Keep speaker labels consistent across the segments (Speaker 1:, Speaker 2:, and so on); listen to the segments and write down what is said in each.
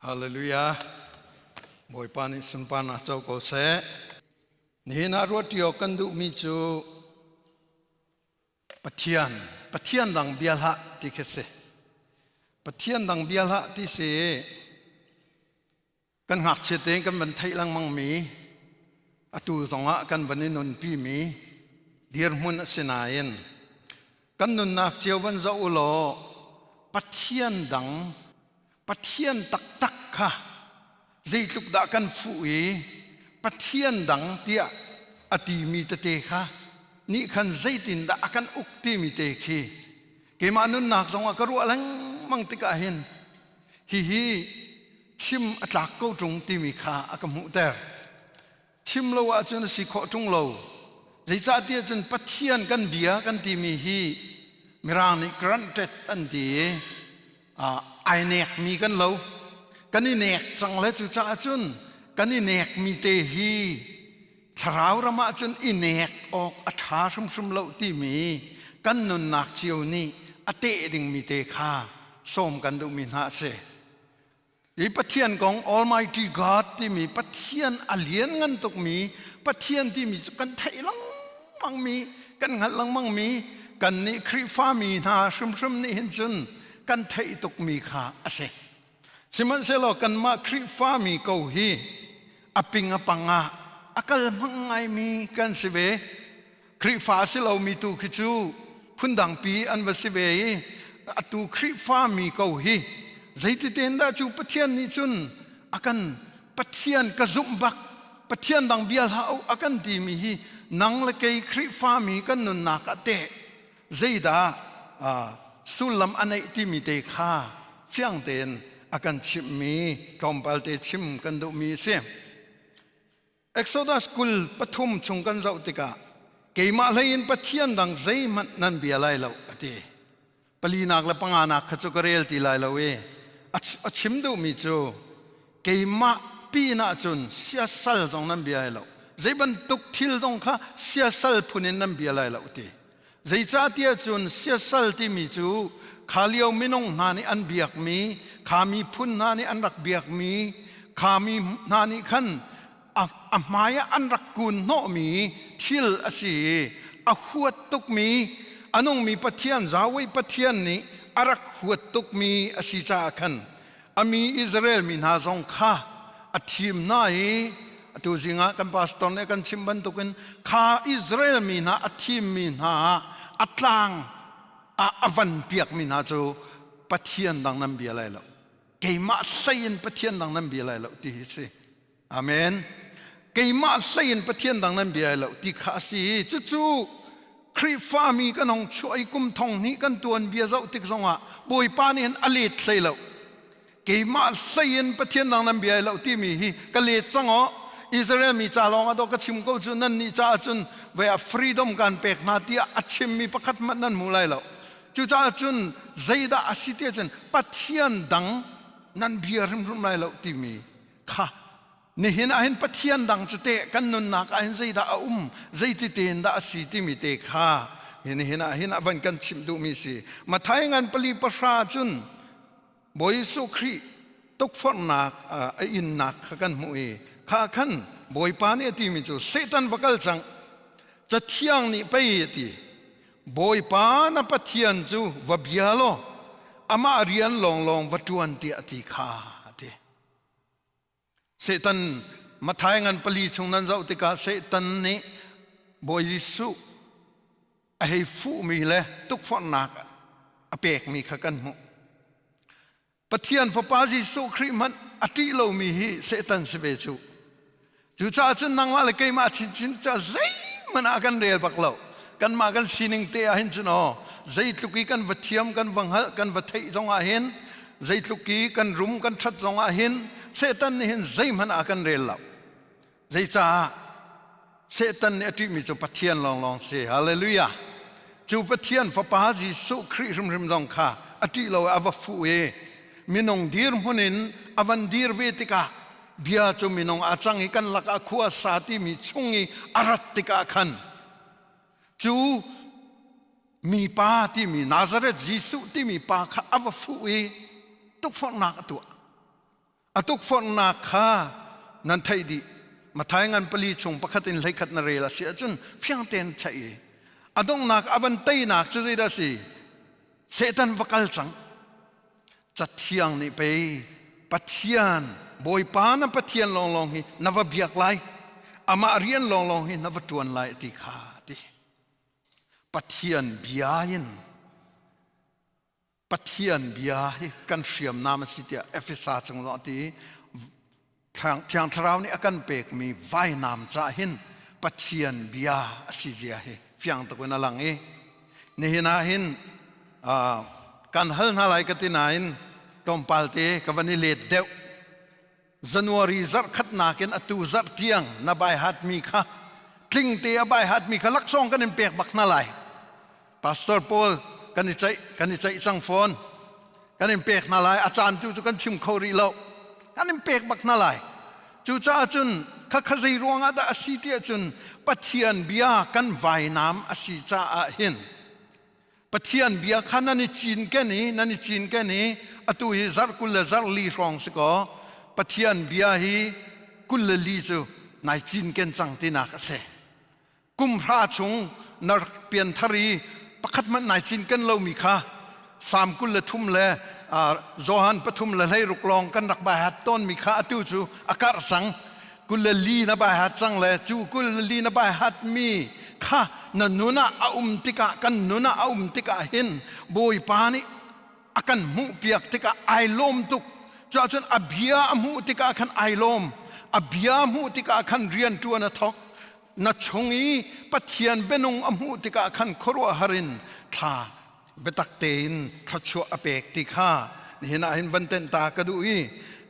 Speaker 1: Hallelujah. Bawipa nih sunparnak co ko seh. Nihin ah ruahṭi awk kan duhmi cu Pathian, Pathian dang bia hlah ti khi si. Pathian dang bia hlah ti si. Kan ngakchia tein kan van theih lengmang mi, atu zongah kan van i nunpi mi dirhmun a si nain kan nunnak cio van zoh u law Pathian dang Pathian taktak kha zeitluk dah kan fuh i Pathian dang tiah a timi tete kha nih khan zeitindah a kan uk timi te khi keimah nunnak zongah ka ruah lengmang tikah hin hihi chim a tlak ko ṭung timi kha a ka hmuhter. Chim lo ahcun a si khawh ṭung lo. Zeicahtiah cun Pathian kan bia kan timi hi Mirang nih granted an ti i ai nekmi kan lo. Kan i nek cang le cucaah cun kan i nekmi te hi thlarau ram ah cun i nek awk a ṭha hrimhrim lo timi kan nunnak cio nih a teh dingmi te kha sawm kan duhmi hna a si. Hi Pathian kong Almighty God timi Pathian a lianngan tukmi Pathian timi cu kan theih lengmangmi kan hngalh lengmangmi kan nih Khrihfami hna hrimhrim nih hin cun kan theih tukmi kha a si. Sihmanhsehlaw kanmah Khrihfami ko hi a ping a pang ah a kal hmang ngaimi kan si ve. Khrihfa a si lomi tu khi cu phundangpi an va si ve i atu Khrihfami ko hi zeititen dah cu Pathian nih cun a kan Pathian ka zumh bak Pathian dang bia hlah u a kan timi hi nang le kei Khrihfami kan nunnak ah teh zeidah sullam a neih timi te kha fiang tein a kan chimhmi tlawmpal te chim kan duhmi a si. Exodus 23 chung kan zoh tikah keimah hlei in Pathian dang zeihmanh nan bia lai lo a ti. Palinak le panganak kha cu ka rel ti lai lo i a chim duhmi cu keimah pinah cun siasal zong nan bia lai lo. Zei bantuk thil zong kha siasal phun in nan bia lai lo ti. Zeicahtiah cun siasal timi cu kha lio minung hna nih an biakmi, kha miphun hna nih an rak biakmi, kha mi hna nih khan a hmai ah an rak kun hnawhmi thil a si i a huat tukmi a nungmi Pathian Yahweh Pathian nih a rak huat tukmi a si caah khan a mi Israel mi hna zong kha a thim hna i atu zing ah kan pastor nih kan chim bantukin kha Israel mi hna a thimmi hna ah a tlang ah a van piakmi hna cu Pathian dang nan bia lai lo keimah hlei in Pathian dang nan bia lai lo ti hi si Amen. Keimah hlei in Pathian dang nan bia lo ti kha a si. Cucu Khrihfami kan hong chuah i kum thong hnih kan tuan bia zoh tik zongah Bawipa nih hin a let hlei lo. Keimah hlei in Pathian dang nan bia lo timi hi ka let cang aw. Israel mi ca lawng ah dawh ka chim ko cu nan nih caah cun vei ah freedom kan pek hna tiah a chimmi pakhat hmanh nan hmu lai lo. Cucaah cun zeidah a si tiah cun Pathian dang nan bia hrimhrim lai lo timi kha nihin ah hin Pathian dang cu teh kan nunnak ah hin zeidah a um zeiti tein dah a si timi te kha nihin ah hin a van kan chimh duhmi si Mathai ngan 4:10 cun Bawi Jesuh Khrih tukforhnak a innak kha kan hmuh i kha khan Bawipa nih a timi cu Satan va kal cang Cathiang nih pei a ti Bawipa na Pathian cu va bia law amah rian lawnglawng va ṭuan tiah a ti kha a ti. Satan Mathai ngan 4 chung nan zoh tikah Satan nih Bawi Jesuh a hei fuhmi le tukforhnak a pekmi kha kan hmuh. Pathian Fapa Jesuh Khrih hmanh a ṭih lomi hi Satan si ve cu. Cucaah cun nangmah le keimah chinchin cu zeihmanh ah kan rel bak lo. Kanmah kan sining te ah hin cun aw zeitluk i kan va thiam, kan va hngalh, kan va theih zong ah hin zeitluk i kan rum, kan ṭhat zong ah hin Satan nih hin zeihmanh ah kan rel lo. Zeicah? Satan nih a ṭihmi cu Pathian lawnglawng si. Hallelujah! Cu Pathian Fapa Jesuh Khrih hrimhrim zong kha a ṭih lo i a va fuh i minung dirhmun in a van dir ve tikah bia cu minung a cang i kan lakah khua sa timi chung i a rat tikah khan cu mipa timi Nazareth Jesuh timi pa kha a va fuh i tukforhnak a tuah. A tukforhnak kha nan theih dih. Matthai ngan pali chung pakhat in 11 na rel a si ahcun fiang tein theih i a donghnak a van teinak cu zeidah a si? Satan va kal cang. Cathiang nih pei Pathian Bawipa na Pathian lawnglawng hi na va biak lai. Amah rian lawnglawng hi na va ṭuan lai a ti kha a ti. Pathian bia in Pathian bia hi kan hriamnam a si tiah Efesa cung zong a ti i Thiang Thlarau nih a kan pekmi vainam cah hin Pathian bia a si zia hi fiang tuk in a lang i nihin ah hin kan hal hna lai ka ti nain tlawmpal te ka van i let deuh. January zarh khatnak in atu zarh tiang na baihatmi kha tlingte a baihatmi kha laksawng kan in pek bak hna lai. Pastor Paul kan i ceih kan i ceih cang fawn. Kan in pek hna lai. A caan tu cu kan chim kho rih lo. Kan in pek bak hna lai. Cucaah cun khakha zei ruangah dah a si tiah cun Pathian bia kan vainam a si caah hin Pathian bia kha nan i cinken i nan i cinken i atu hi zarh 20 le zarh li hrawng si kaw Pathian bia hi 24 cu nai cinken cang tinak a si. Kum hra chung na rak pianthar i pakhat hmanh nai cinken lomi kha Salm 23 le Johan 3:16 lawng kan rak baihat tawnmi kha atu cu a karh cang. 24 na baihat cang le cu 24 na baihatmi kha na nun ah a um tikah kan nun ah a um tikah hin Bawipa nih a kan hmuhpiak tikah ai lawm tuk. Cuahcun a bia a hmuh tikah khan ai lawm. A bia hmuh tikah khan rian ṭuan a thawk. Na chung i Pathian bianung a hmuh tikah khan khuaruahhar in thla biatak tein thluachuah a pek ti kha nihin ah hin van tenh ta ka duh i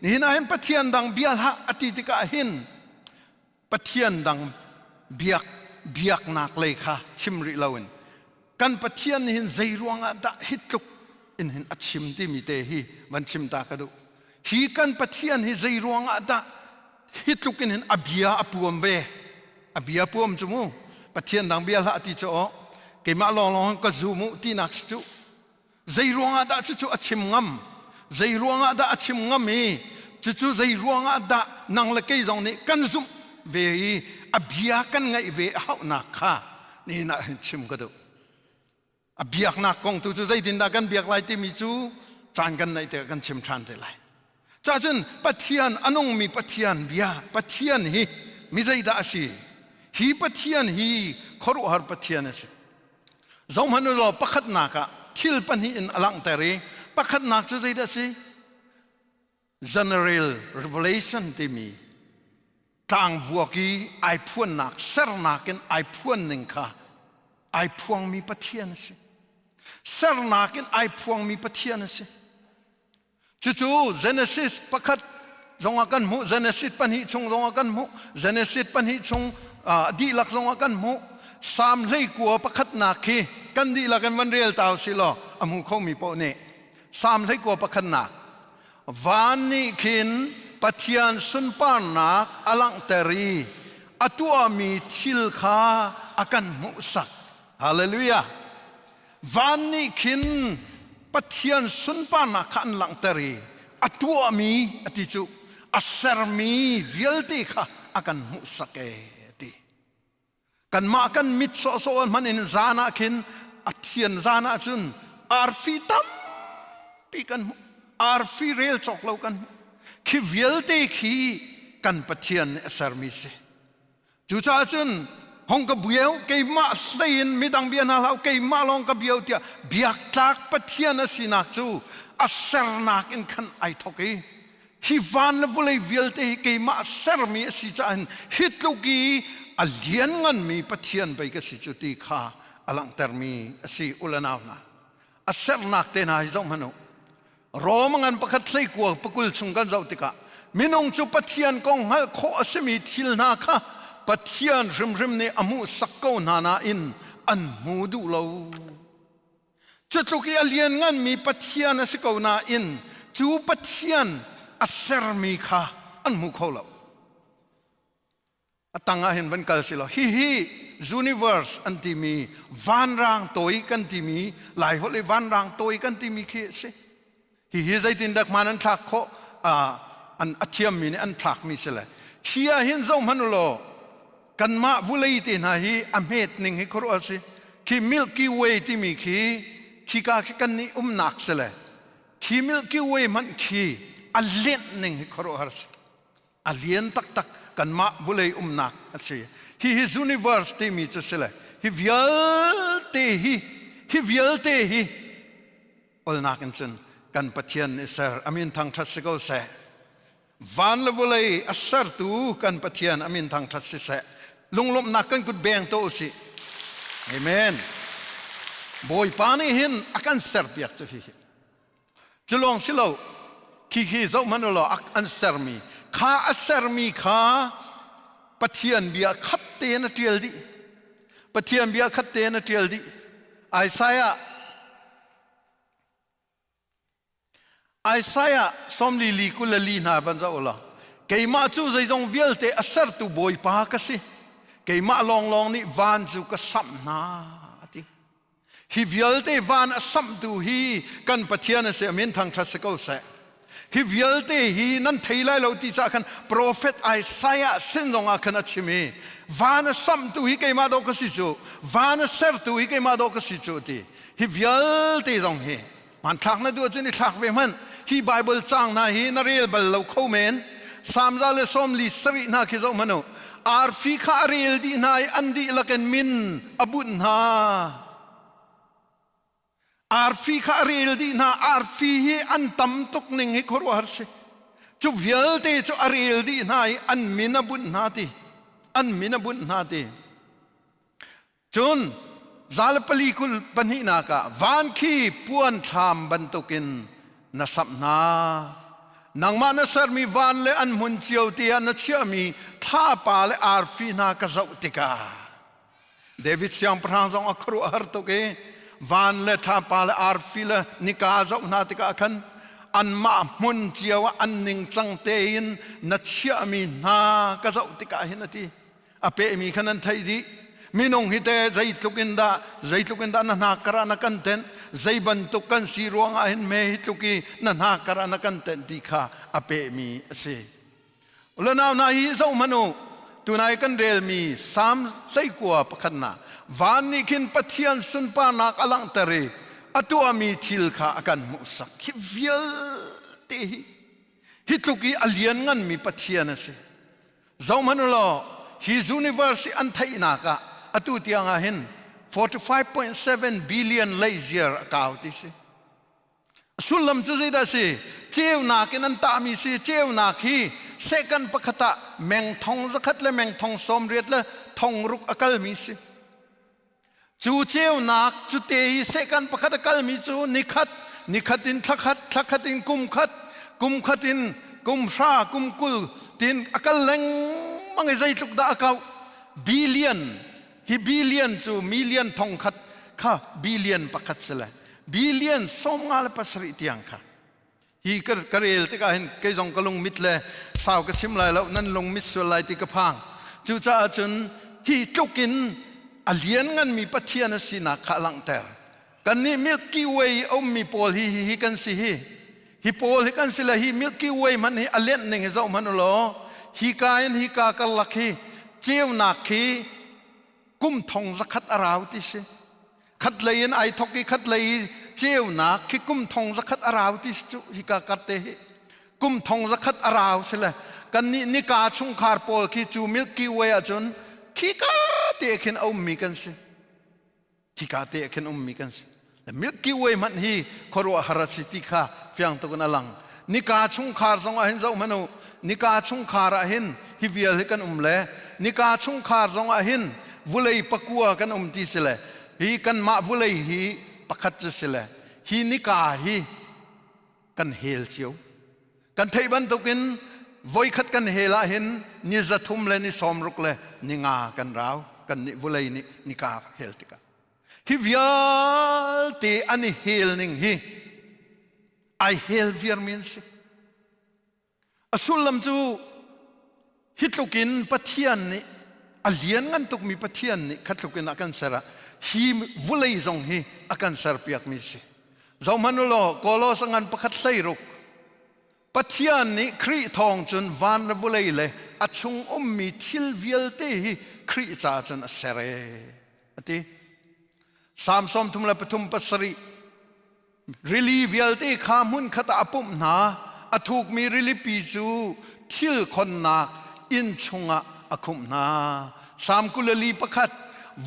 Speaker 1: nihin ah hin Pathian dang bia hlah a ti tikah hin Pathian dang biak biaknak lei kha chim rih loin kan Pathian nih hin zei ruangah dah hi tluk in hin a chim timi te hi van chim ta ka duh. Hi kan Pathian hi zei ruangah dah hi tluk in hin a bia a puam ve? A bia puam cu mu Pathian dang bia hlah ti cu aw keimah lawnglawng ka zum u tinak si cu. Zei ruangah dah cucu a chim ngam? Zei ruangah dah a chim ngam i cucu zei ruangah dah nang le kei zong nih kan zumh ve i a bia kan ngaih ve a hauhnak kha nihin ah hin chim ka duh. A biaknak kong tu cu zeitindah kan biak lai timi cu caan kan neih tikah kan chim ṭhan te lai. Cahcun Pathian a nungmi Pathian bia Pathian hi mi zeidah a si? Hi Pathian hi khuaruahhar Pathian a si. Zohhmanh u law pakhatnak ah thil pahnih in a langhter i pakhatnak cu zeidah a si? General Revelation timi tlangvuak i ai phuannak sernak in ai phuan ning kha ai phuangmi Pathian a si. Sernak in ai phuangmi Pathian a si. Cucu Genesis pakhat zongah kan hmuh, Genesis pahnih chung zongah kan hmuh, Genesis pahnih chung dihlak zongah kan hmuh. Salm 19 pakhatnak khi kan dihlak in van rel ta usih law a hmu khomi paoh nih Salm 19 pakhatnak Van nih khin Pathian sunparnak a langhter i a tuahmi thil kha a kan hmuhsak. Hallelujah! Van nih khin Pathian sunparnak kha an langhter i a tuahmi a ti cu a sermi vialte kha a kan hmuhsak e a ti. Kanmah kan mit sawhsawh hmanh in zan ah khin a thian zan ah cun arfi tampi kan hmuh. Arfi rel cawk lo kan hmuh. Khi vialte khi kan Pathian nih a sermi si. Cucaah cun hong ka bueu keimah hlei in midang bia hna hlah keimah lawng ka biau tiah biaktlak Pathian a sinak cu a sernak in khan ai thok i hi van le vawlei vialte hi keimah sermi a si caah hin hi tluk i a liannganmi Pathian pei ka si cu ti kha a langhtermi a si u le nau hna a sernak te hna hi zoh hmanh u Rom ngan pakhat 19 pakul chung kan zoh tikah minung cu Pathian kong hngalh khawh a simi thil hna kha Pathian hrimhrim nih a hmuhsak ko hna nain an hmu duh lo. Cu tluk i a liannganmi Pathian a si ko nain cu Pathian a sermi kha an hmu kho lo. A tang ah hin van kal si law hihi universe an timi vanrang tawi kan timi lai holh i vanrang tawi kan timi khi a si. Hihi zeitindah hmaan an thlak khawh? An a thiammi nih an thlakmi si le hi ah hin zoh hmanh u law kanmah vulei te hna hi a hmet ning hi khuaruah si. Khi Milky Way timi khi khika khi kan nih umnak si le khi Milky Way hmanh khi a lenh ning hi khuaruahhar si. A lian taktak kanmah vulei umnak a si. Hi hi universe timi cu si le hi vialte hi hi vialte hi olnak in cun kan Pathian nih ser amin thangṭhat si ko seh. Van le vawlei a sertu kan Pathian amin thangṭhat si seh. Lunglawmhnak kan kut beng to usih. Amen. Bawipa nih hin a kan serpiak cu hi hi. Cu lawng si lo, khi khi zoh hmanh u law an sermi kha a sermi kha Pathian bia khat tein a ṭial dih. Pathian bia khat tein a ṭial dih. Isaiah Isaiah sawmli li 22 hna van zoh u law keimah cu zeizong vialte a sertu Bawipa ka si. Keimah lawnglawng nih van cu ka samh hna a ti. Hi vialte van a samhtu hi kan Pathian a si a min thangṭhat si ko seh. Hi vialte hi nan thei lai lo ti caah khan profet Isaiah sin zongah khan a chim i van a samhtu hi keimah dawh ka si cu van a sertu hi keimah dawh ka si cu ti. Hi vialte zong hi hmanthlak na duh ahcun i thlak ve hmanh. Hi Bible caang hna hi na rel bal lo kho men. Salm 147 hna khi zoh hmanh u. Arfi kha a rel dih hna i an dihlak in min a bunh hna. Arfi kha a rel dih hna. Arfi hi an tam tuk ning hi khuaruahhar si. Cu vialte cu a rel dih hna i an min a bunh hna ti. An min a bunh hna ti. Cun 104 22nak ah van khi puan thlam bantukin na samh hna. Nangmah na sermi van le an hmun cio tiah na chiahmi thlapa le arfi hna ka zoh tikah David siangpahrang zong a khuaruahhar tuk i van le thlapa le arfi le nika zoh hna tikah khan anmah hmun cio ah an ningcang tein na chiahmi hna ka zoh tikah hin a ti. A pehmi kha nan theih dih. Minung hi te zeitluk in dah zeitluk in dah na hnak kar ah na kan tenh zei bantuk kan si ruangah hin me hi tluk i na hnak kar ah na kan tenh ti kha a pehmi a si. Ulanau hna hi zoh hmanh u tunai kan relmi Salm 19 pakhatnak van nih khin Pathian sunparnak a langhter i a tuahmi thil kha a kan hmuhsak. Hi vialte hi hi tluk i a liannganmi Pathian a si. Zohhmanh u law, hi universe hi an theihnak ah atu tiang ah hin 45.7 billion leiziar a kau ti si. A sullam cu zeidah si? Ceunak in an tahmi si. Ceunak hi second pakhat ah meng thong zakhat le meng thong 80 le thong ruk a kalmi si. Cu ceunak cu te hi second pakhat a kalmi cu nikhat, nikhat in thlakhat, thlakhat in kum khat, kum khat in kum hra, kum 20 tin a kal lengmang i zeitluk dah a kauh? Billion, hi billion cu million thong khat kha billion pakhat si le billion 57 tiang kha Hi ka rel tikah hin kei zong ka lungmit le sau ka chim lai lo, nan lungmit sual lai ti ka phang. Cucaah cun hi tluk in a liannganmi Pathian a sinak kha a langhter. Kannih Milky Way i a ummi pawl hi hi hi kan si hi. Hi pawl hi kan si le hi Milky Way hmanh hi a lianh ning hi zoh hmanh u law hika in hika karlak hi ceunak khi kum thong zakhat a rau ti si. Khatlei in ai thok i khatlei i ceunak khi kum thong zakhat a rau ti cu hika karte hi kum thong zakhat a rau si le kannih nika chungkhar pawl khi cu Milky Way ahcun khika te khin a ummi kan si khika te khin ummi kan si Milky Way hmanh hi khuaruahhar a si ti kha fiang tuk in a lang nika chungkhar zong ah hin zoh hmanh u nika chungkhar ah hin hi vial hi kan um le nika chungkhar zong ah hin vulei pakua kan um ti si le hi kanmah vulei hi pakhat cu si le hi nika hi kan hel cio kan theih bantukin voikhat kan hel ah hin ni 300 le ni 60 le ni nga kan rau kan nih vulei nih nika hel tikah hi vialte an i hel ning hi ai hel viar mi an si A sullam cu hi tluk in Pathian nih a lianngan tukmi Pathian nih kha tluk in a kan ser ah hi vulei zong hi a kan serpiakmi si. Zohhmanh u law Kolos a ngan pakhat 16. Pathian nih Khrih thawng cun van le vawlei le a chung ummi thil vialte hi Khrih ca cun a ser e a ti. Salm 33 7 Rili vialte kha hmunkhat ah a pumh hna, a thukmi rilipi cu thil khonnak inn chungah a khumh hna. Salm 24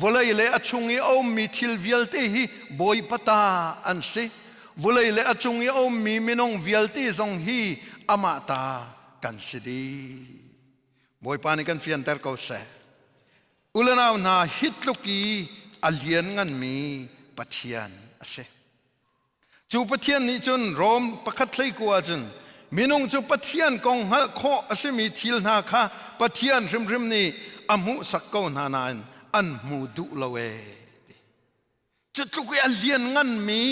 Speaker 1: Vawlei le a chung i a ummi thil vialte hi Bawipa ta an si. Vawlei le a cung i a ummi minung vialte zong hi amah ta kan si dih. Bawipa nih kan fianter ko seh. Ulenau hna hi tluk i a liannganmi Pathian a si. Cu Pathian nih cun Rom pakhat hleikua cun minung cu Pathian kong hngalh khawh a simi thil hna kha Pathian hrimhrim nih a hmuhsak ko hna nain an hmu duh lo ee. Cu tluk i a liannganmi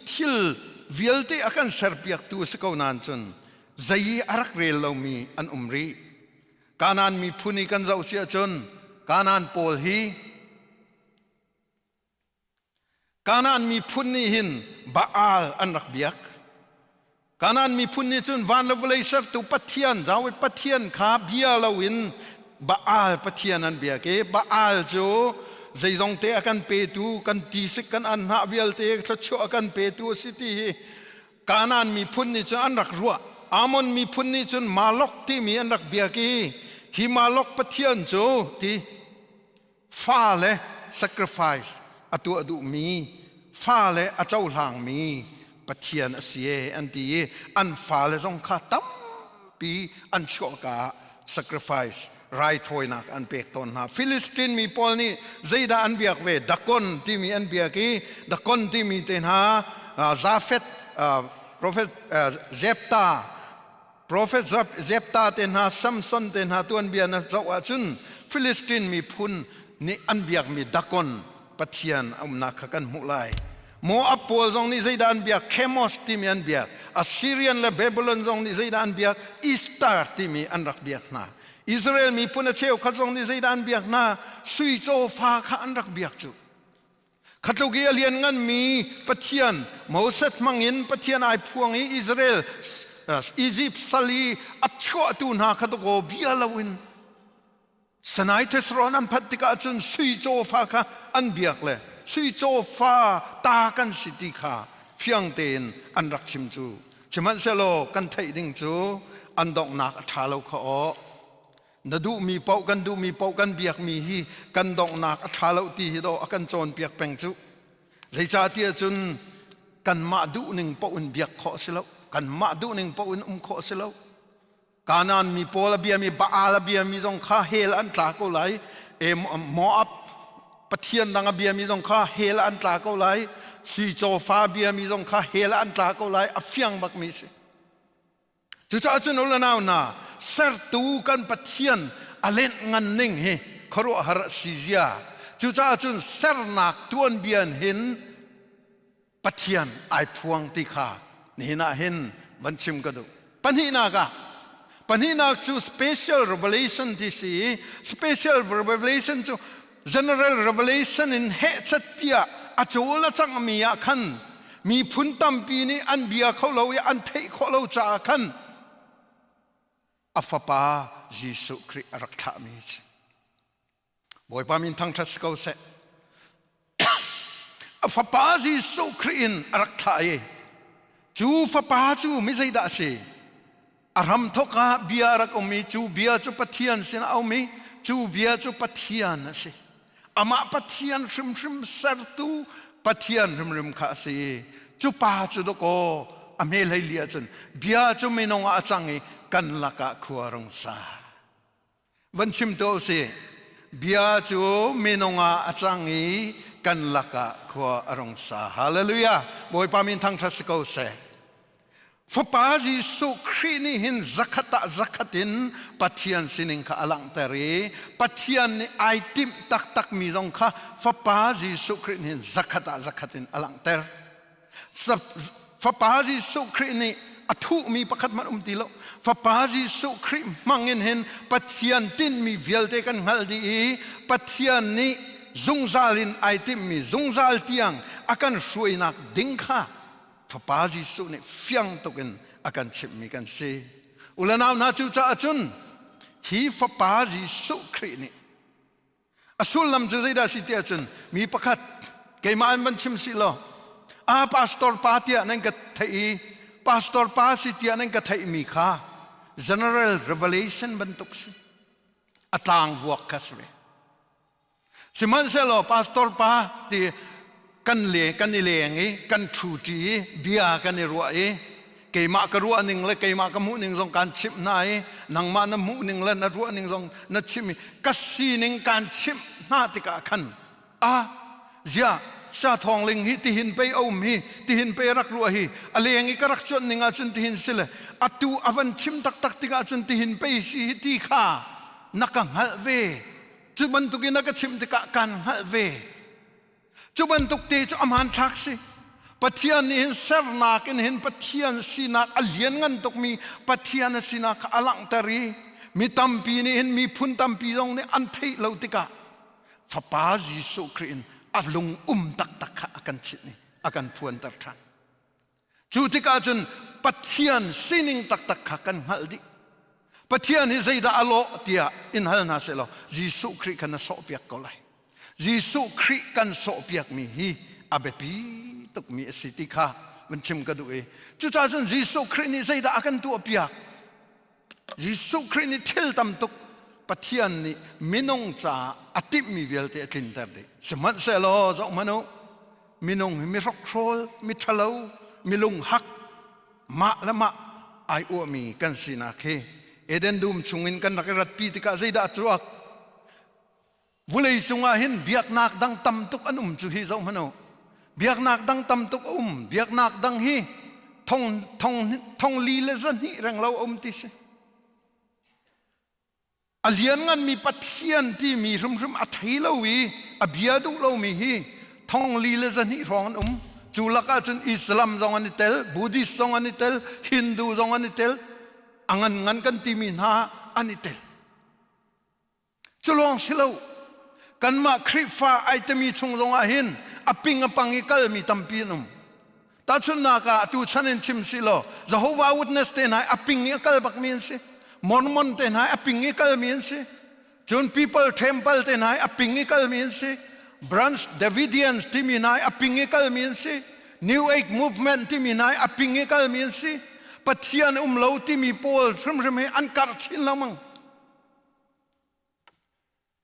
Speaker 1: thil vialte a kan serpiaktu a si ko nain cun zei i a rak rel lomi an um rih. Kanaan miphun i kan zoh si ahcun Kanaan pawl hi Kanaan miphun nih hin Baal an rak biak. Kanaan miphun nih cun van le vawlei sertu Pathian, Jahweh Pathian kha bia loin Baal Pathian an biak i Baal cu zeizong te a kan petu, kan tisik kan anhnah vialte thluachuah a kan petu a si ti hi Kanaan miphun nih cun an rak ruah. Ammon miphun nih cun Malok timi an rak biak i hi Malok Pathian cu ti fale sacrifice a tuah duhmi fale a cohlangmi Pathian a si e an ti i an fale zong kha tampi an chuahka ah sacrifice raithawinak an pek tawn hna. Philistine mi pawl nih zeidah an biak ve? Dagon timi an biak i Dagon timi te hna Zafet prophet Zepta Profet Jephthah te hna, Samson te hna tuanbia na zoh ahcun Philistine miphun nih an biakmi Dagon pathian a umnak kha kan hmuh lai. Moab pawl zong nih zeidah an biak? Chemos timi an biak. Assyrian le Babylon zong nih zeidah an biak? Ishtar timi an rak biak hna. Israel miphun a cheukhat zong nih zeidah an biak hna? Sui cawfa kha an rak biak cu. Khatluk i a liannganmi Pathian Moses hmangin Pathian ai phuang i Israel Egypt sal i a chuahtu hna kha dawkaw bia loin Sinai thesrawn an phanh tikah cun sui cawfa kha an biak le sui cawfa ta kan si ti kha fiang tein an rak chim cu. Sihmanhsehlaw kan theih ding cu an donghnak a ṭha lo kha aw. Na duhmi paoh kan duhmi paoh kan biakmi hi kan donghnak a ṭha lo ti hi dawh a kan cawnpiak peng cu. Zeicahtiah cun kanmah duhning paoh in biak khawh a si lo. Kanmah duhning paoh in um khawh a si lo. Kanaan mi pawl a biami Baal a biami zong kha hell an tla ko lai. Moab pathian dang a biami zong kha hell an tla ko lai. Sui cawfa a biami zong kha hell an tla ko lai. A fiang bakmi si. Cucaah cun u le nau hna, sertu kan Pathian a lenh ngan ning hi khuaruahhar a si zia. Cucaah cun sernak tuanbia hin Pathian ai phuang ti kha nihin ah hin van chim ka duh. Pahnihnak ah, pahnihnak cu special revelation ti si i special revelation cu General Revelation in hehchat tiah a cawl a cangmi ah khan miphun tampi nih an bia kho lo i an theih khawh lo caah khan a fapa Jesuh Khrih a rak thlahmi a si. Bawipa min thangṭhat si ko seh. A fapa Jesuh Khrih in a rak thlah i cu fapa cu mi zeidah a si? A hramthawk ah bia a rak um i cu bia cu Pathian sinah a um i cu bia cu Pathian a si. Amah Pathian hrimhrim sertu Pathian hrimhrim kha a si i cu pa cu dawkaw a hme hlei li ahcun bia cu minung ah a cang i kan lakah khua rung sa. Van chim tuah u sih. Bia cu minung ah a cang i kan lakah khua a rung sa. Hallelujah! Bawipa min thangṭhat si ko seh. Fapa Jesuh Khrih nih hin zakhat ah zakhat in Pathian sining kha a langhter i Pathian nih ai timh taktakmi zong kha Fapa Jesuh Khrih nih hin zakhat ah zakhat in a langhter. Fapa Jesuh Khrih nih a thuhmi pakhat hmanh um ti lo. Fapa Jesuh Khrih hmang in hin Pathian tinhmi vialte kan hngalh dih i Pathian nih zungzal in ai timhmi zungzal tiang a kan hruainak ding kha Fapa Jesuh nih fiang tuk in a kan chimhmi kan si. Ulanau hna cu caah cun hi fapa Jesuh Khrih nih a sullam cu zeidah si tiah cun mi pakhat keimah in van chim si law a pastor pa tiah nan ka theih i pastor pa si tiah nan ka theihmi kha general revelation bantuk si a tlang vuak kha si ve. Sihmanhsehlaw pastor pa ti kan le kan i leng i kan ṭhuṭi i bia kan i ruah i keimah ka ruah ning le keimah ka hmuh ning zong kaan chimh hna i nangmah na hmuh ning le na ruah ning zong na chimh i ka sining kaan chimh hna tikah khan a ziah sa thawng ling hi tihin pei a um hi tihin pei rak ruah hi a leng i ka rak cuanh ning ahcun tihin si le atu a van chim taktak tikah cun tihin pei si hi ti kha na ka hngalh ve. Cu bantukin a ka chimh tikah kaan hngalh ve. Cu bantuk te cu a hmanthlak si. Pathian nih hin sernak in hin Pathian sinak a lianngan tukmi Pathian a sinak kha a langhter i mi tampi nih hin miphun tampi zong nih an theih lo tikah Fapa Jesuh Khrih in a lung um taktak kha a kan chimh i a kan phuanter ṭhan. Cu tikah cun Pathian sining taktak kha kan hngalh dih. Pathian hi zeidah a lawh tiah in hal hna sehlaw Jesuh Khrih kha na sawhpiak ko lai. Jesuh Khrih kan sawhpiakmi hi a biapi tukmi a si ti kha van chim ka duh i cucaah cun Jesuh Khrih nih zeidah a kan tuahpiak? Jesuh Khrih nih thil tam tuk Pathian nih minung caah a timhmi vialte a tlinter dih. Sihmanhsehlaw zohhmanh u, minung hi mi hrokhrawl, mi ṭhalo, mi lunghak, mah le mah ai uahmi kan sinak hi Eden dum chungin kan rak i ratpi tikah zeidah a tuak? Vulei cungah hin biaknak dang tam tuk an um cu hi zoh hmanh u. Biaknak dang tam tuk a um. Biaknak dang hi thong, thong, thong li le zahnih reng lo a um ti si. A liannganmi Pathian timi hrimhrim a thei lo i a bia duh lomi hi thong li le zahnih hrawng an um. Cu lakah cun Islam zong an i tel, Buddhist zong an i tel, Hindu zong an i tel, a ngan ngan kan timi hna an i tel. Cu lawng si lo, kanmah Khrihfa ai timi chung zongah hin a ping a pang i kalmi tampi an um. Tahchunhnak ah atu chan in chim si law Jehovah Witness te hna a ping i a kal bakmi an si. Mormon te hna a ping i kalmi an si. Cun People Temple te hna a ping i kalmi an si. Branch Davidians timi hna a ping i kalmi an si. New Age Movement timi hna a ping i kalmi an si. Pathian um lo timi pawl hrimhrim hi an karh chin lengmang.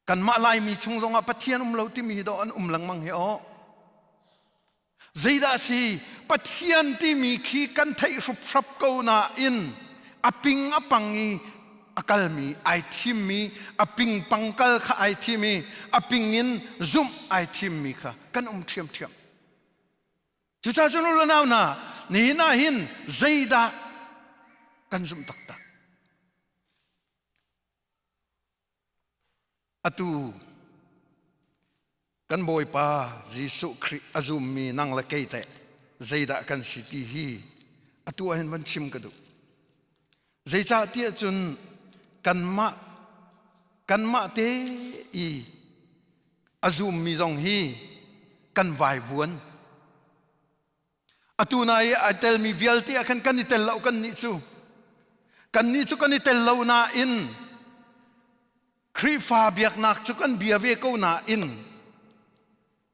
Speaker 1: Kanmah Laimi chung zongah Pathian um lo timi hi dawh an um lengmang hi aw. Zeidah si Pathian timi khi kan theih hruphrap ko nain a ping a pang i a kalmi ai thimmi a ping pang kal kha ai thim i a ping in zumh ai thimmi kha kan um ṭhiamṭhiam. Cucaah cun u le nau hna nihin ah hin zeidah kan zumh taktak? Atu kan Bawipa Jesuh Khrih a zummi nang le kei teh zeidah kan si ti hi atu ah hin van chim ka duh. Zeicah tiah cun kanmah kanmah te i a zummi zong hi kan vaivuan. Atu na i ai telmi vialte ah khan kan i tel lo kan nih cu. Kan nih cu kan i tel lo nain Khrihfa biaknak cu kan bia ve ko nain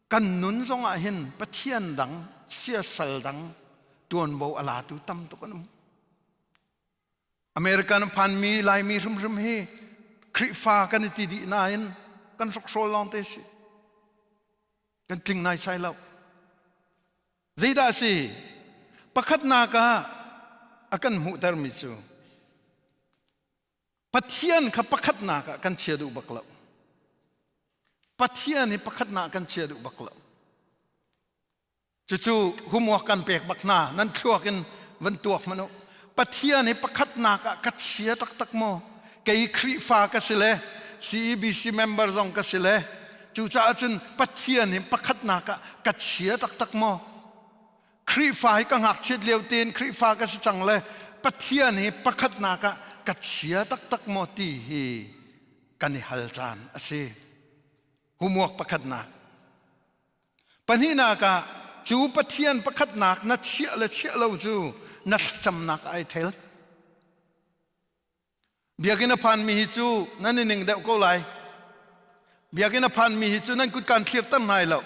Speaker 1: kan nun zongah hin Pathian dang, siasal dang tuanvo a latu tam tuk an um. American phanmi Laimi hrimhrim hi Khrihfa kan i ti dih nain kan hrokhrawl lawng te si. Kan tling naisai lo. Zeidah a si? Pakhatnak ah a kan hmuhtermi cu Pathian kha pakhatnak ah kan chia duh bak lo. Pathian hi pakhatnak kan chia duh bak lo. Cucu homework kan pek bak hna nan thluak in van tuak hmanh u. Pathian hi pakhatnak ah ka chia taktak maw? Kei Khrihfa ka si le CEBC member zong ka si le cucaah cun Pathian hi pakhatnak ah ka chia taktak maw? Khrihfa hi ka ngakchiat lio tein Khrihfa ka si cang le Pathian hi pakhatnak ah ka chia taktak maw ti hi kan i hal caan a si. Homework pakhatnak. Pahnihnak ah cu Pathian pakhatnak na chiah le chiah lo cu na thlacamnak ai thel. Biakinn a phanmi hi cu nan i ning deuh ko lai. Biakinn a phanmi hi cu nan kut kan thlirter hna lo.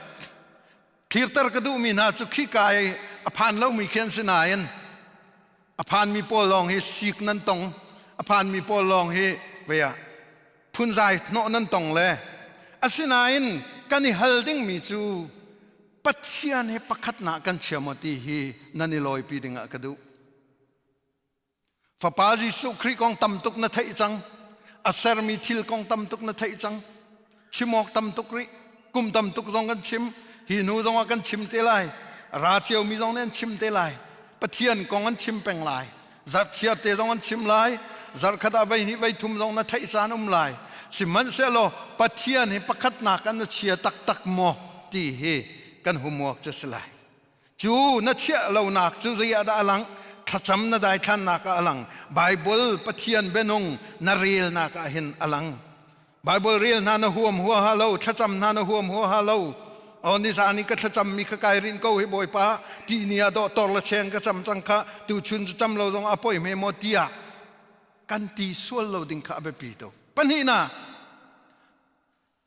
Speaker 1: Thlirter ka duhmi hna cu khika i a phan lomi khi an si nain a phanmi pawl lawng hi sik nan tong. A phanmi pawl lawng hi vei ah phunzai hnawh nan tong le asinain kan i hal dingmi cu Pathian he pakhatnak kan chia maw ti hi nan i lawipi dingah ka duh. Fapa Jesuh Khrih kong tam tuk na theih cang. A sermi thil kong tam tuk na theih cang. Chim awk tam tuk rih. Kum tam tuk zong kan chim. Hi hnu zong ah kan chim te lai. Ra ciomi zong nih an chim te lai. Pathian kong an chim peng lai. Zarhchiar te zong an chim lai. Zarhkhat ah voi hnih voi thum zong na theih caan um lai. Sihmanhsehlaw Pathian hi pakhatnak an na chia taktak maw ti hi kan homework cu si lai. Cu na chiah lonak cu zei ah dah a lang? Thlacam na daithlannak ah a lang. Baibal Pathian bianung na relnak ah hin a lang. Baibal rel hna na huam huaha lo, thlacam hna na huam huaha lo. Oh, nizan i ka thlacam mi kha kai rin ko hi Bawipa, ti ni ah dawh tor le cheng ka cam cang kha, tu chun cu cam lo zong a poi hme maw tiah kan ti sual lo ding kha a biapi tuk. Pahnihnak,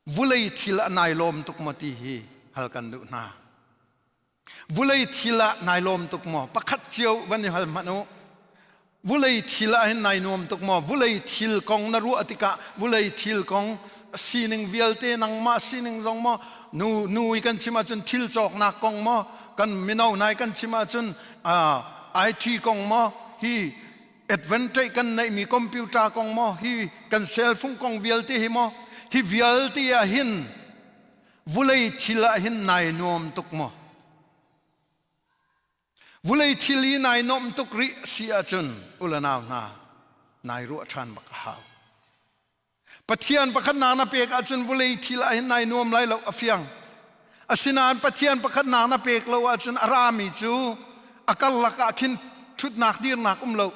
Speaker 1: vulei thil ah nai lawm tuk maw ti hi hal kan duh hna. Vulei thil ah nai lawm tuk maw? Pakhat cio van i hal hmanh u. Vulei thil ah hin nai nuam tuk maw? Vulei thil kong na ruah tikah vulei thil kong sining vialte nangmah sining zong maw nu nu i kan chim ahcun thil cawknak kong maw kan mino nai kan chim ahcun IT kong maw hi advantage kan neihmi computer kong maw hi kan cell phone kong vialte hi maw hi vialte ah hin vulei thil ah hin nai nuam tuk maw vulei thil i nai nuam tuk rih si ahcun ulanau hna nai ruah ṭhan bak a hau Pathian pakhat nak na pek ahcun vulei thil ah hin nai nuam lai lo a fiang. Asinain Pathian pakhat nak na pek lo ahcun a rami cu a karlak ah khin ṭhutnak dirnak um lo.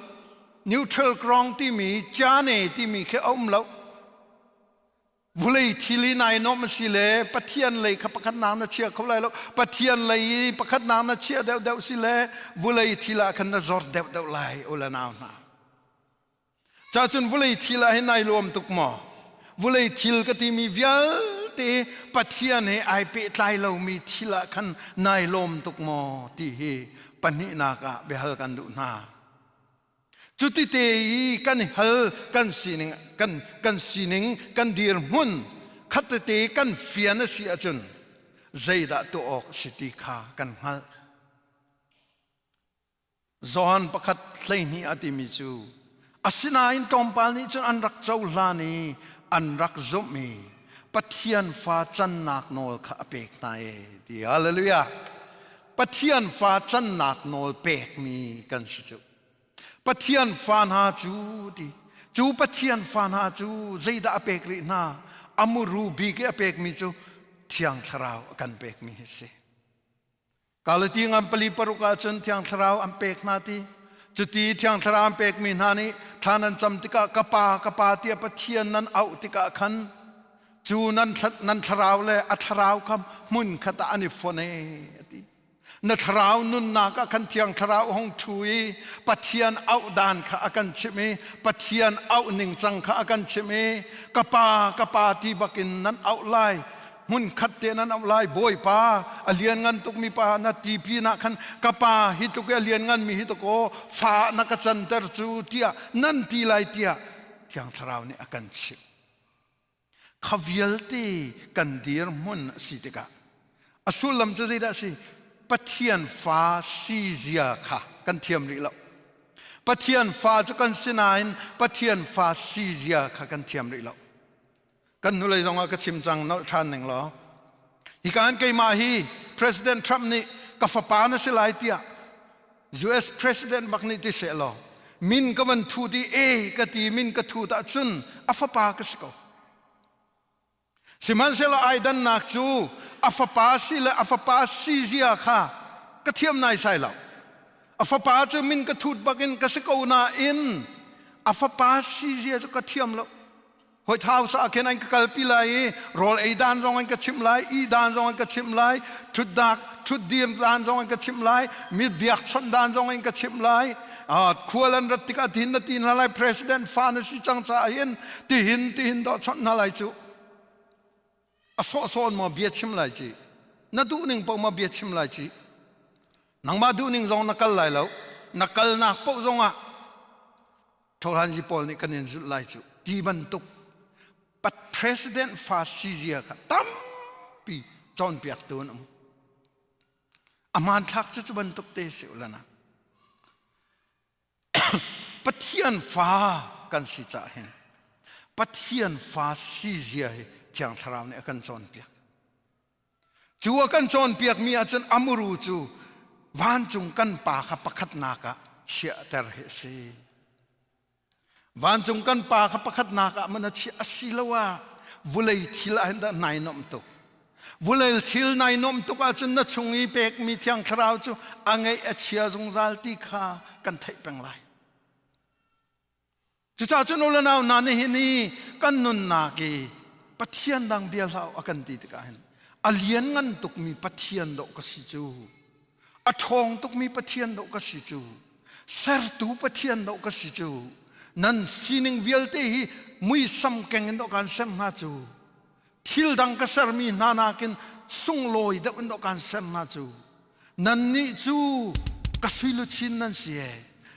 Speaker 1: Neutral ground timi cane timi khi a um lo. Vulei thil i nai nuam a si le Pathian lei kha pakhat nak na chia kho lai lo. Pathian lei i pakhat nak na chia deuhdeuh si le vulei thil ah khan na zor deuhdeuh lai u le nau hna. Cacun vulei thil ah hin nai lawm tuk maw? Vulei thil ka timi vialte Pathian he ai pehtlai lomi thil ah khan nai lawm tuk maw ti hi pahnihnak ah biahal kan duh hna. Cuti te i kan hal kan sining kan kan sining kan dirhmun khat tete kan fian a si ahcun zeidah tuah awk a si ti kha kan hngalh. Johan pakhat 12 a timi cu asinain tlawmpal nih cun an rak cohlan i an rak zumh i Pathian fa cannak nawl kha a pek hna e ti hallelujah Pathian fa cannak nawl pekmi kan si cu Pathian fa hna cu ti cu Pathian fa hna cu zeidah a pek rih hna a muru bik i a pekmi cu Thiang Thlarau a kan pekmi hi si Galati ngan pali paruk ahcun Thiang Thlarau an pek hna ti. Cuti Thiang Thlarau an pekmi hna nih thla nan cam tikah ka pa ka pa tiah Pathian nan auh tikah khan cu nan, nan thlarau le a thlarau kha hmun khat ah an i fon e a ti. Na thlarau nunnak ah khan Thiang Thlarau hong ṭhu i Pathian auh dan kha a kan chimh i Pathian auh ningcang kha a kan chimh i ka pa ka pa ti bakin nan auh lai hmunkhat te nan auh lai bawipa a lianngan tukmi pa na ti pinah khan ka pa hi tluk i a lianngan mi hi takaw fa na ka canter cu tiah nan ti lai tiah thiang thlarau nih a kan chimh kha vialte kan dirhmun a si tikah a sullam cu zeidah a si Pathian fa si zia kha kan thiam rih lo Pathian fa cu kan si nain Pathian fa si zia kha kan thiam rih lo Kan hnulei zongah ka chim cang nolh ṭhan ning law. Hi kaan keimah hi President Trump nih ka fapa na si lai tiah US President bak nih ti seh law min ka van thu ti e ka ti min ka thut ahcun a fapa ka si ko. Sihmanhsehlaw ai dannak cu a fapa si le a fapa si zia kha ka thiam naisai lo. A fapa cu min ka thut bakin ka si ko nain a fapa si zia cu ka thiam lo. White House ah khin an ka kalpi lai i rawl ei dan zong an ka chimh lai, ih dan zong an ka chimh lai, ṭhutnak ṭhutdir dan zong an ka chimh lai, mi biakchawnh dan zong an ka chimh lai. Khual an rat tikah tihin na ti hna lai, president fa na si cang caah hin tihin tihin dawh chawnh hna lai cu. A sawhsawh maw bia chim lai ci? Na duh ning paoh maw bia chim lai ci? Nangmah duh ning zong na kal lai lo. Na kalnak paoh zongah Thohlanzi pawl nih kan in zulh lai cu ti bantuk pat president fa si zia kha tampi cawnpiaktu an um. A hmanthlak cu cu bantuk te si ulana. Pathian fa kan si caah hin Pathian fa si zia hi Thiang Thlarau nih a kan cawnpiak. Cu a kan cawnpiakmi ahcun a muru cu vancung kan pa kha pakhatnak ah chiahter hi a si. Vancung kan pa kha pakhatnak ah man a chiah asiloah vulei thil ah hin dah nai nuamh tuk. Vulei thil nai nuamh tuk ahcun na chung i pekmi Thiang Thlarau cu a ngeih a chia zungzal ti kha kan theih peng lai. Cucaah cun u le nau hna nihin i kan nunnak i Pathian dang bia hlah a kan ti tikah hin a lianngan tukmi Pathian dawh ka si cu a ṭhawng tukmi Pathian dawh ka si cu sertu Pathian dawh ka si cu nan sining vialte hi muisam keng in dawh kaan ser hna cu thil dang ka sermi hna nakin sunglawi deuh in dawh kaan ser hna cu nannih cu ka sui luchin nan si e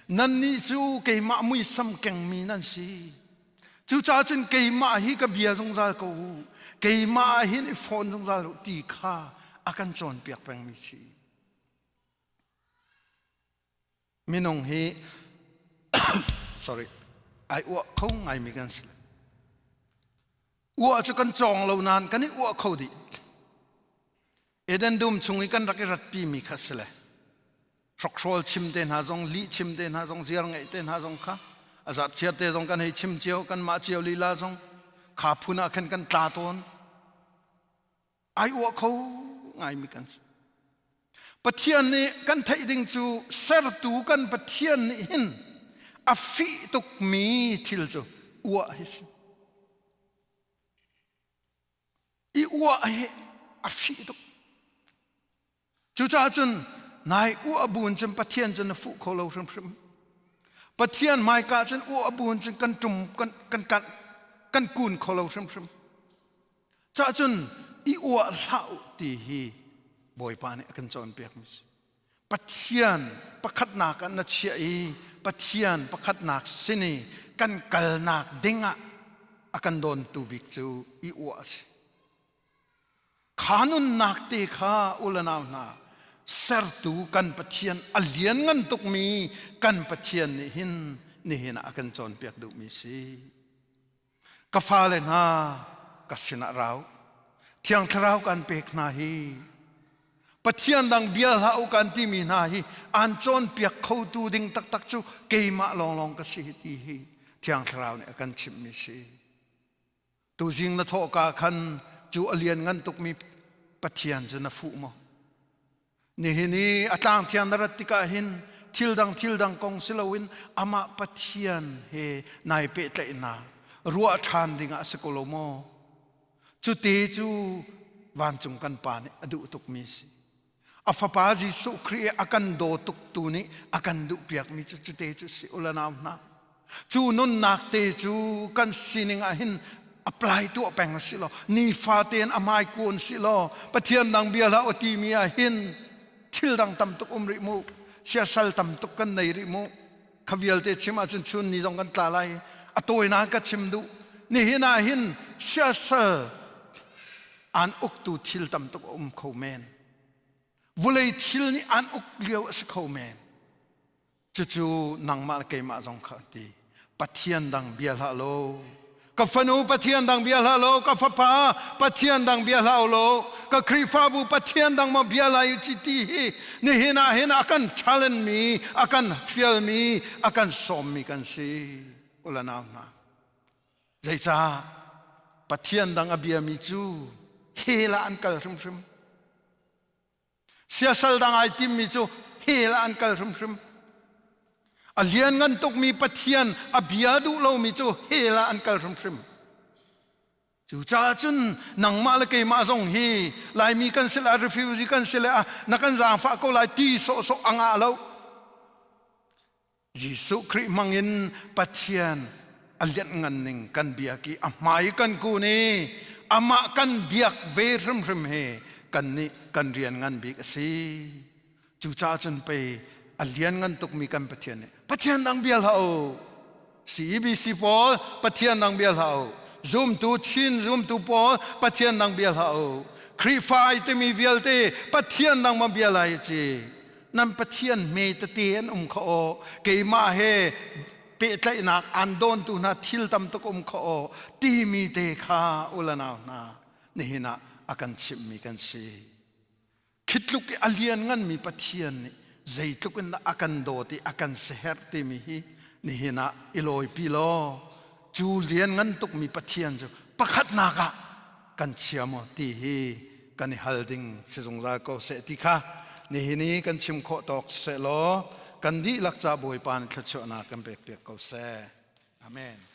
Speaker 1: nannih cu keimah muisam kengmi nan si cucaah cun keimah hi ka bia zungzal ko u keimah ah hin i fawn zungzal u ti kha a kan cawnpiak pengmi si minung hi sorry ai uah kho ngaimi kan si uah cu kan cawng lo nain kan i uah kho dih Eden dum chung i kan rak i ratpi mi kha si le hrokhrawl chim te hna zong lih chim te hna zong ziar ngeih te hna zong kha a zat chiar te zong kan hei chim cio kan mah cio lila zong kha phun ah khan kan tla tawn ai uah kho ngaimi kan si Pathian nih kan theih ding cu sertu kan Pathian nih hin a fih tukmi thil cu uah hi si i uah hi a fih tuk Cucaah cun nai uah buin cun Pathian cu na fuh kho lo hrimhrim. Pathian hmaika cun uah buin cun kan ṭum kan kan kan kan kun kho lo hrimhrim. Cah cun i uah hlah u ti hi Bawipa nih a kan cawnpiakmi si. Pathian pakhatnak ah na chiah i Pathian pakhatnak sin i kan kalnak dingah a kan dawntu bik cu i uah a si. Kha nunnak te kha u le nau hna sertu kan Pathian a lianngan tukmi kan Pathian nih hin nihin ah a kan cawnpiak duhmi si. Ka fale hna ka sinah rau. Thiang Thlarau kan pek hna hi Pathian dang bia hlah u kan timi hna hi an cawnpiak khotu ding taktak cu keimah lawnglawng ka si ti hi Thiang Thlarau nih a kan chimhmi si. Tuzing na thawhka khan cu a lianngan tukmi Pathian cu na fuh maw? Nihin i a tlang thiang na rat tikah hin thil dang thil dang kong si loin amah Pathian he nai pehtlaihnak ruah ṭhan dingah a si ko lo maw? Cute cu vancung kan Pa nih a duh tukmi a si. A fapa Jesuh Khrih a kan daw tuk tu nih a kan duhpiakmi cu cute cu si u le nau hna. Cu nunnak te cu kan sining ah hin apply tuah peng si law nifa tein a hmai kun si law Pathian dang bia hlah u timi ah hin thil dang tam tuk um rih mu siasal tam tuk kan nei rih mu kha vialte chim ahcun chun ni zong kan tla lai a tawinak ka chim duh nihin ah hin siasal an uktu thil tam tuk a um kho men vulei thil nih an uk lio a si kho men cucu nangmah le keimah zong kha ti pathian dang bia hlah lo ka fanu pathian dang bia hlah lo ka fapa pathian dang bia hlah lo ka khrihfabu pathian dang ma bia lai ci ti hi nihin ah hin a kan challenge mi a kan fial mi a kan sawm mi kan si ulanau hna Zeicah Pathian dang a biami cu hell ah an kal hrimhrim. Siasal dang ai timmi cu hell ah an kal hrimhrim. A lianngan tukmi Pathian a bia duh lomi cu hell ah an kal hrimhrim. Cucaah cun nangmah le keimah zong hi Laimi kan si le refugee kan si le na kan zaangfah ko lai ti sawhsawh a ngah lo. Jesuh Khrih hmangin Pathian a lianhngan ning kan biak i a hmai kan kun i amah kan biak ve hrimhrim hi kannih kan rian ngan bik a si. Cucaah cun pei a lianngan tukmi kan Pathian nih Pathian dang bia hlah u. CEBC pawl Pathian dang bia hlah u. Zumtu Chin zumtu pawl Pathian dang bia hlah u. Khrihfa ai timi vialte Pathian dang ma bia lai ci. Nan Pathian hme tete an um kha aw. Keimah he pehtlaihnak an dawntu hna thil tam tuk um kha aw timi te kha ulanau hna nihin ah a kan chimhmi kan si. Khi tluk i a liannganmi Pathian nih zeitluk in dah a kan dawt i a kan siaherh timi hi nihin ah i lawipi law cu lianngan tukmi Pathian cu pakhatnak ah kan chia maw ti hi kan i hal ding si zungzal ko seh ti kha nihin i kan chim khawh tawk siseh law kan dihlak ca Bawipa nih thluachuahnak kan pekpiak ko seh. Amen.